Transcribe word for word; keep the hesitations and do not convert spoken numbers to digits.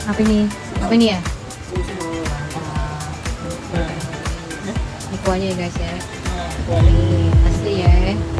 Apa ini? Apa ini ya? Ini kuahnya ya guys ya. Ini asli ya.